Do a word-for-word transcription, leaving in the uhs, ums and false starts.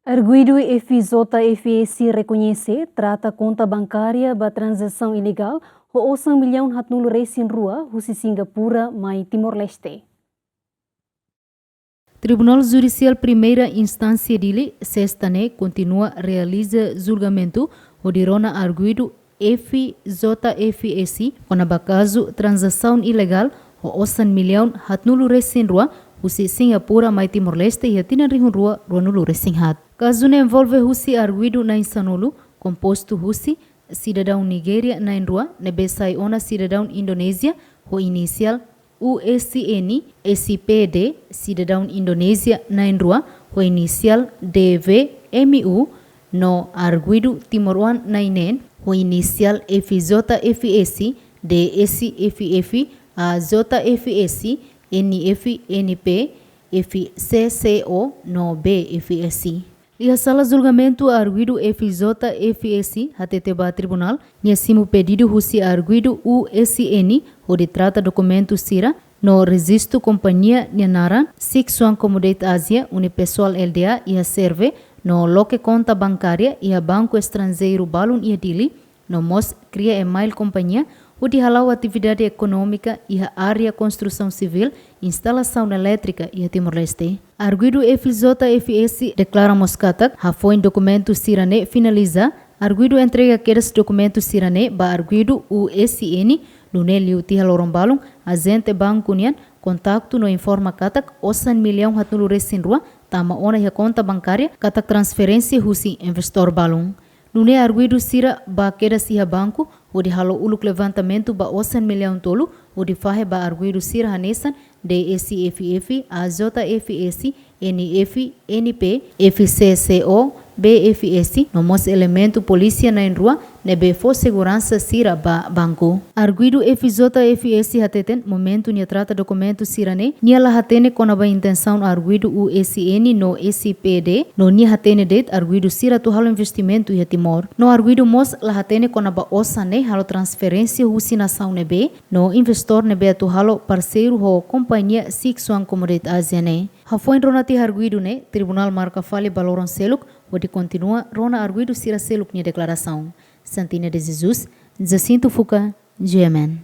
Arguidu F J F S rekoñese trata konta bankária ba tranzasaun ilegál ho osan millaun haatnulu resin rua husi Singapura mai Timor-Leste. Tribunál Judisiál Primeira Instánsia Dili, sesta ne'e, kontinua realiza julgamentu hodi rona arguidu F J F S kona-ba kazu tranzasaun ilegál ho osan millaun haatnulu resin rua husi Singapura mai Timor-Leste iha tinan rihun rua ruanulu resin haat. Kazu ne'e envolve husi arguidu na'in sanulu, kompostu husi sidadaun Nigéria na'in rua ne'ebé sai ona sidadaun Indonézia ho inisiál U S N S P D, sidadaun Indonézia na'in rua ho inisiál D V M U, no arguidu timoroan na'in neen ho inisiál F J F S, D S F F, A J F S, N F N P, F C C O no B F S. Iha sala julgamentu, arguidu F J F S hatete ba tribunál nia simu pedidu husi arguidu U S N hodi trata dokumentu sira no rejistu kompañia nia naran, Sichuan Commodate Asia Unipessoal L D A iha Serve, no loke konta bankária iha banku estranjeiru balun iha Dili, no mós kria email kompañia hodi hala'o atividade ekonómika iha área konstrusaun sivíl, instalasaun elétrika iha Timor-Leste. Arguidu F J F S deklara mós katak, hafoin dokumentu sira-ne'e finaliza, arguidu entrega kedas dokumentu sira-ne'e ba arguidu U S N, nune'e liu tiha loron balun, ajente banku nian kontaktu no informa katak osan millaun haatnulu resin rua tama ona iha konta bankária katak transferénsia husi investór balun. Nune'e arguidu sira bá kedas iha banku hodi halo uluk levantamentu ba osan millaun tolu hodi fahe ba arguidu sira hanesan D S F F, A J F S, N F N P, F C C O, B F S, no mós elementu polísia na'in rua ne'ebé fó seguransa sira ba banku. Arguidu F J F S hateten, momentu nia trata dokumentu sira-ne'e, nia la hatene kona-ba intensaun arguidu U S N no S P D, no nia hatene de'it arguidu sira atu halo investimentu iha Timor. No arguidu mós la hatene kona-ba osan ne'e halo transferénsia husi nasaun ne'ebé, no investór ne'ebé atu halo parseiru ho kompañia Sichuan Commodate Asia ne'e. Hafoin rona tiha arguidu ne'e, tribunál marka fali ba loron seluk hodi kontinua rona arguidu sira seluk nia deklarasaun. Santina de Jesus, Jacinto Fuca, G M N.